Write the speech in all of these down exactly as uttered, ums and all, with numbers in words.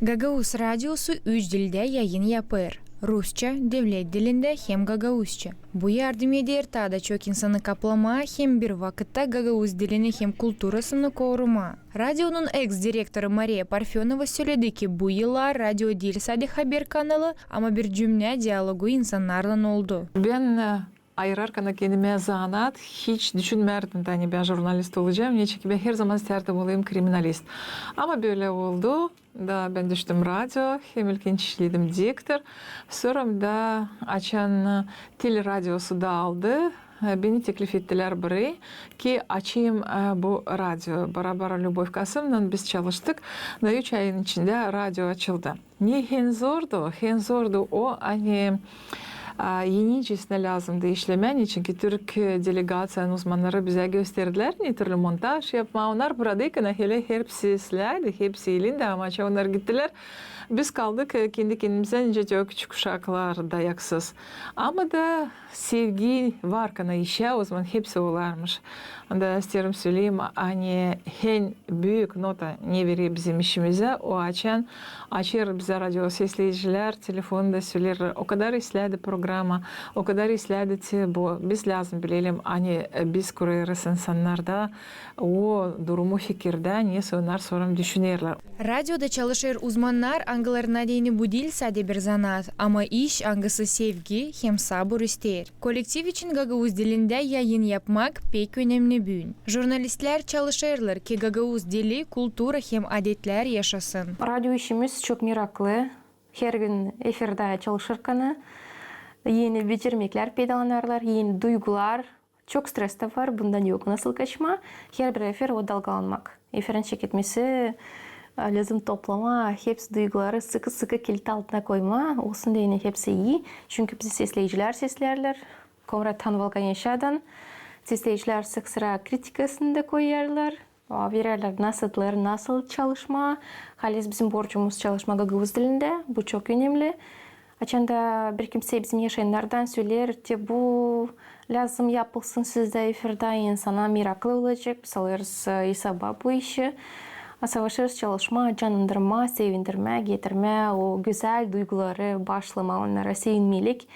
Gagauz radiosu üç dildä yayın yapêr: rusça, devlet dilindä hem gagauzça. Bu yardım eder taa da çok insanı kaplamaa hem bir vakıtta gagauz dilini hem kulturasını korumaa. Radionun eks-direktoru Mariya Parfönova söledi ki, bu yıllar radio diil sade haber kanalı, ama bir cümlä dialogu insannarlan oldu. Bän, e, ayırarkan kendimä zanaat, hiç düşünmärdim, ani bän jurnalist olacam, neçin ki bän herzaman istärdim olayım kriminalist. Ama bölä oldu, da bän düştüm radio, hem ilkin işledim diktor. Sora da açan, e, teleradiosu daaldı, e, beni teklif ettilär burayı, ki açayım, e, bu radio. Barabar Lübov Kasımnan biz çalıştık, da üç ayın içindä radio açıldı. Ne hem zordu, hem zordu o, ani, a, enicesinä lääzımdı işlemää, neçin ki türk, e, delegaţiyanın uzmannarı bizä gösterdilär ne türlü montaj yapmaa. Onnar buradaykana hepsi isläädi, hepsi elindä, ama açan onnar gittilär, biz kaldık, e, kendi-kendimizä, nicä dä o küçük uşaklar dayaksız. Ama da sevgi varkan işä, ozaman hepsi olarmış. Da isteerim söleyim, ani en büük nota ne verer bizim işimizä, o açan açêr bizä radio sesleyiciler telefonda, söleerlär: o kadar isläädi programa, o kadar isläädi te bu. Biz lääzım bilelim, ani, e, biz kurêrız insannarda o durumu fikirdä, ne onnar sora düşünerlär. Radioda çalışêr uzmannar, angılarına deyni bu diil sade bir zanaat, ama iş, angısı sevgi hem sabur isteer. Kolektiv için gagauz dilindä yayın yapmak pek önemli büün. Jurnalistlär çalışêrlar, ki gagauz dili, kultura hem adetlär yaşasın. Radio işimiz çok meraklı. Hergün efirdä çalışırkana eni bitirmeklär peydalanarlar, eni duygular. Çok stres tä var, bundan yok nasıl kaçmaa. Herbir efir o dalgalanmak. Efirin çeketmesi, e, lääzım toplamaa hepsi duyguları, sıkı-sıkı kilit altına koymaa. Olsun deyni hepsi ii. Çünkü bizi sesleyicilär sesleerlär. Komrat Tanvalganişadan sesleyicilär sık-sıra kritikasını da koyêrlar. O, vererlär nasaatları, nasıl çalışmaa. Halis bizim borcumuz çalışmaa gagauz dilindä. Bu çok önemli. Açan da bir kimsey bizim yaşayannardan söleer te bu lääzım yapılsın sizdä efirdä, insana meraklı olacek, biz alêrız, e, isaba bu işi. A savaşêrız çalışmaa, canlandırmaa, sevindirmää, getirmää o gözäl duyguları, baaşlamaa onnara sevinmelik.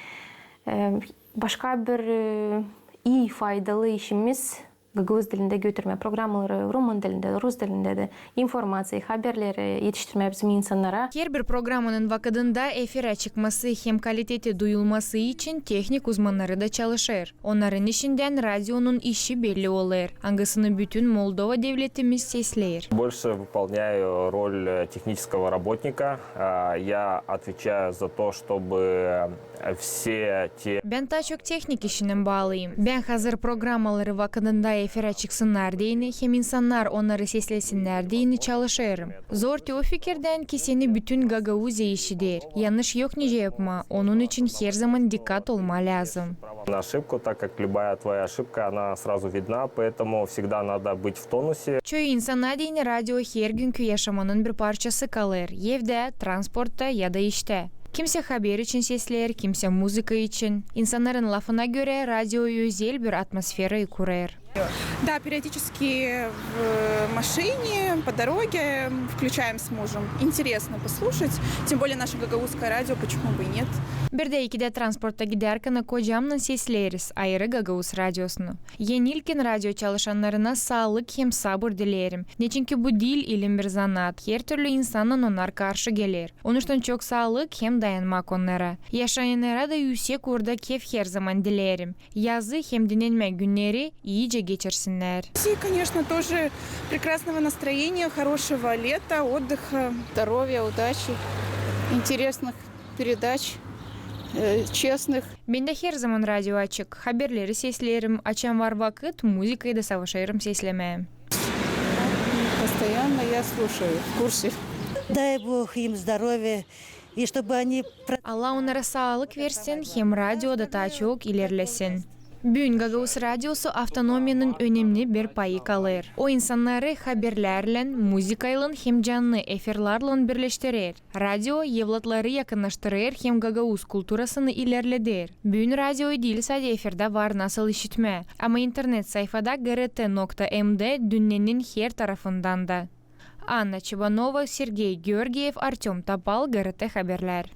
E, başka bir, e, ii, faydalı işimiz gagauz dilindä götürmää programaları, rumın dilindä, rus dilindä dä, informaţiya, haberleri etiştirmää bizim insannara. Herbir programanın vakıdında efirä çıkması hem kaliteti duyulması için tehnik uzmannarı da çalışêr. Onnarın işindän radionun işi belli olêr, angısını bütün Moldova devletimiz sesleer. Больше выполняю роль, э, технического работника. А, я отвечаю за то, чтобы, э, все те... Bän taa çok tehnik işinän baalıyım. Bän hazır programaları vakıdında efirä çıksınnar deyni hem insannar onnarı seslesinnär deyni çalışêrım. Zor te o fikirdän, ki seni bütün Gagauziya işider. Yannış yok nicä yapmaa, onun için herzaman dikkat olmaa lääzım. На ошибку, так как любая твоя ошибка, она сразу видна, поэтому всегда надо быть в тонусе. Çoyu insana deyni radio hergünkü yaşamanın bir parçası kalêr, evdä, transportta ya da iştä. Kimsä haber için sesleer, kimsä muzıka için. İnsannarın lafına görä, radio özel bir atmosferayı kurêr. Да, периодически в машине, по дороге включаем с мужем. Интересно послушать, тем более наше гагаузское радио, почему бы и нет. Bir dä-iki dä transportta gidärkän kocamnan sesleeriz ayırı gagauz radiosunu. Eni ilkin radio çalışannarına saalık hem sabır dileerim. Neçinki bu diil ilim bir zanaat, hertürlü insannan onnar karşı geler. Onuştan çok saalık hem dayanmak onnara. Yaşayannara da üüsek uurda kef herzaman dileerim. Yazı hem dinnenmä günneri iicä geçirsinnär. И, конечно, тоже прекрасного настроения, хорошего лета, отдыха. Здоровья, удачи, интересных передач, э, честных. Bendä herzaman radio açık. Haberleri sesleerim, açan var vakıt, muzıkayı da savaşêrım seslemää. Постоянно я слушаю, в курсе. Дай Бог им здоровья, и чтобы они про- Allah onnara saalık versin, hem radio da taa çok ilerlesin. Büün Gagauz radiosu avtonomiyanın önemni bir payı kalêr. O insannarı haberlärlän, muzıkaylan hem canlı efirlarlan birleştirer. Radio evlatları yakınnaştırêr hem gagauz kulturasını ilerleder. Büün radio diil sade efirdä var nasıl işitmää, ama internet sayfada G R T nokta M D dünnenin her tarafından da. Anna Çebanova, Sergey Georgiev, Artöm Topal, GRT Haberlär.